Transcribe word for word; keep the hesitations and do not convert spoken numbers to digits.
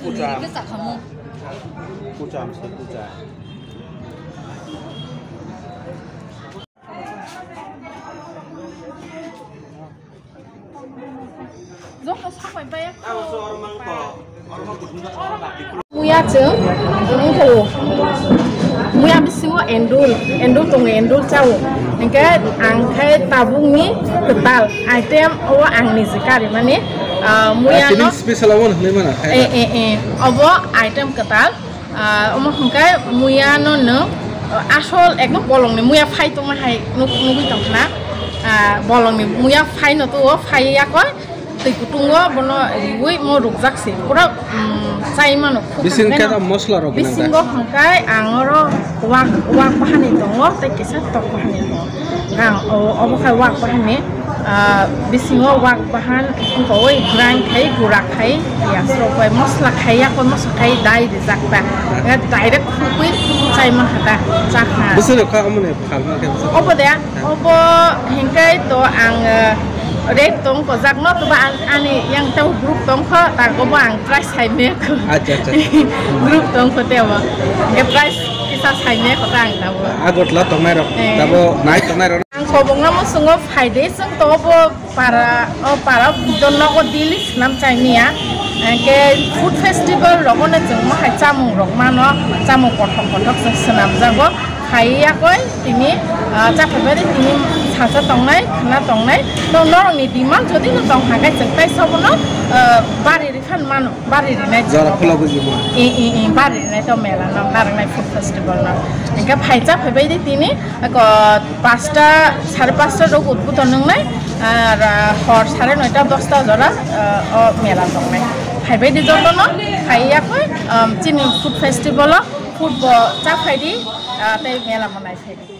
Kucham. Kucham se kucham. Muya chwng wngkha o. Muya bisingo endul, endul tongo, endul chao. Hinkhe ang khe tabukni kwtal item o ang niji karimani, ah, muya no. Special obo hwnwi mano. Eh, eh, eh. Obo item kwtal. Ah, omo hwnkhe muya no nwng, ah, asol ekdom bolongni muya phai tongma hai nuk-, nugwi tongkhna. Ah, bolongni muya phai no to o phai yakoi. Twi kutungo bono riwi mo rukjak se. Pura, mm, chai mano khuk. Bisingo hwnkhe khe no mosla rok gwnang da? Bisingo hwnkhe ang oro wak, wak bahani tongo, tei kisa tok bahani tongo. Gang o, obo khai wak bahani, ah, bisingo wak bahan wngkha oi grind khai, gura khai, ya, srok bai mosla khai, yakoi mosla khai dai rijak ta. Aha. Direct khukwi chai mankha ta, chakha. Bwswk rok kha omo ni phalma khe bwswk? Obo de, aha, obo hingkai to ang, eh, rate tong kojak no, tobo ang ani yang tei group tong kho, tak obo ang price hai me kho. Acha, acha. Group tong kho tei obo. Hingke price kisa sai me kho ta ang tabo. Agartala tongnai rok, eh, tabo nai tongnai rok. Ang kobong no musungo phaide, chwng to obo para, o para don nogo daily swnam chai niya. Hingke food festival rogo no chwng mohai chamung rok mano, chamung kothok kothok chwng swnam jago. Phai yakoi tini, ah, chaphaibai tini sacha tongnai, khna tongnai. No norokni demand jodi no tong kha khe chwng tai sobono, ah, bari rikhan mano, bari rinai. Jora phula buji mo. I, i, i, bari rinai to mela no, narwknai food festival no. Hingke phai chaphaibai di tini, ako pasta, sare pasta rok udbudon wngnai, ar, ah, hor sare noita dosta jora, ah, o mela tongnai. Phaibai di jotono, phai yakoi, um, chini food festival o food bo chaphai di, ah, tei mela mo nai phai di.